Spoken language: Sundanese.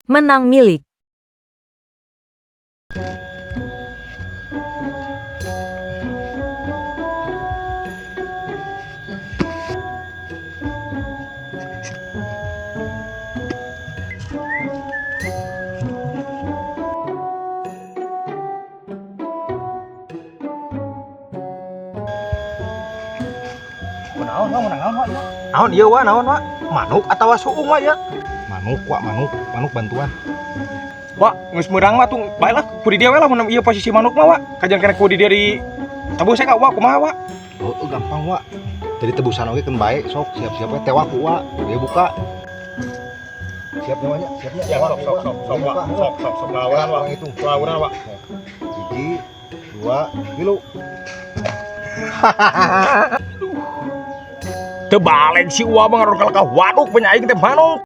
Menang milik. Naon, Wak, menang naon, Wak, ya? Naon ieu, Wa, naon, Wa? Manuk atawa suung, Wa, ya? Manuk, Wak, manuk, manuk bantuan. Wak, geus meurang mah tuh bae lah ku di dieu we lah mun ieu posisi manuk mah, Wak. Kajian kena ku di dieu di tebus ka, Wak, kumaha, Wak? Oh, oh, gampang, Wak. Jadi tebusan oge keun bae, sok siap-siap we tewak ku, Wak. Dia buka. Siap nyawanya, siapnya. Ya, sok sok sok sok, Wak. Sok sok sok ngelawanan, Wak. Hitung. Ngelawanan, Wak. 1, 2, 3. Teu balik si Uwa mah ngaror ka waduk punya aing teh manuk.